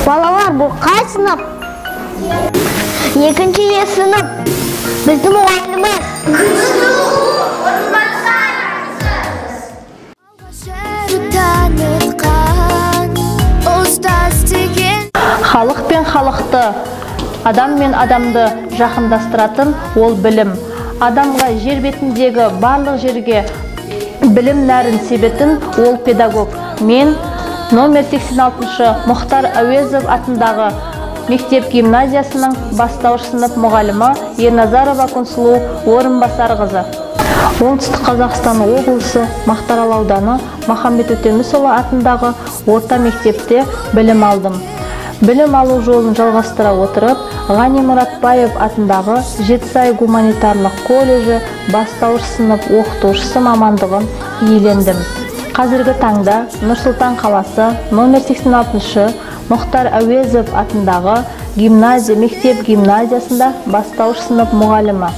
Балалар, бұл қай сынып? Екінші Е сынып. Біздің мұғаліміміз. Халық пен халықты, адам мен адамды жақындастыратын ол білім. Адамға жер бетіндегі барлық жерге білім нәрін себетін ол педагог. Мен номер 86-шы Мұхтар Әуезов атындағы мектеп гимназиясының бастауыш сынып мұғалімі Ерназарова Күнсұлу Орынбасарқызы. Оңтүстік Қазақстан облысы Мақтарал ауданы Махамбет Өтемісұлы атындағы орта мектепте білім алдым. Білім алу жолын жалғастыра отырып, Ғани Мұратбаев атындағы Жетісай гуманитарлық колледжі бастауыш сынып оқытушысы мамандығын иелендім. Қазіргі таңда Нұр-Сұлтан қаласы номер 86-шы Мұхтар Әуезов атындағы гимназия, мектеп гимназиясында бастауыш сынып мұғалімі.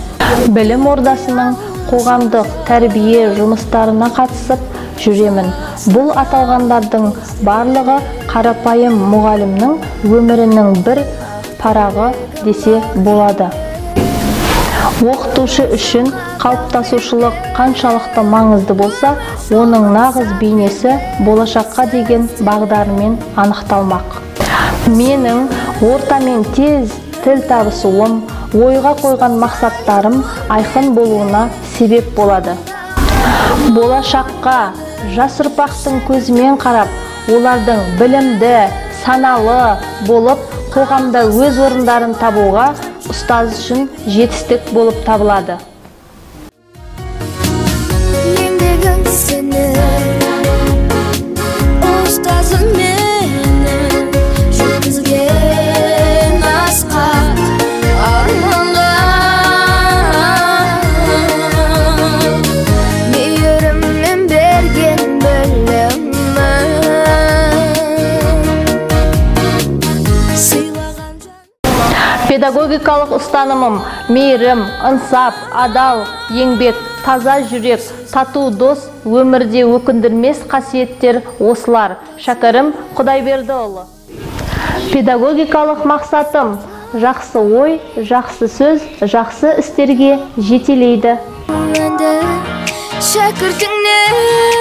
Білім ордасының қоғамдық тәрбие жұмыстарына қатысып жүремін. Бұл аталғандардың барлығы қарапайым мұғалімнің өмірінің бір парағы десе болады. Оқытушы үшін қалыптасушылық қаншалықты маңызды болса, оның нағыз бейнесі болашаққа деген бағдарымен анықталмақ. Менің ортамен тез тіл табысуым, ойға қойған мақсаттарым айқын болуына себеп болады. Болашаққа жас ұрпақтың көзімен қарап, олардың білімді, саналы болып, қоғамда өз орындарын табуға ұстаз үшін жетістік болып табылады. Еңбегің сенің, ұстазым менің, жеткізген асқақ арманға. Мейіріммен берген білімін сыйлаған жан. Педагогикалық ұстанымым мейірім, ынсап, адал, еңбек, таза жүрек, тату дос, өмірде өкіндірмес қасиеттер осылар. Шәкәрім Құдайбердіұлы. Педагогикалық мақсатым жақсы ой, жақсы сөз, жақсы істерге жетелейді. Енді шәкіртіңнен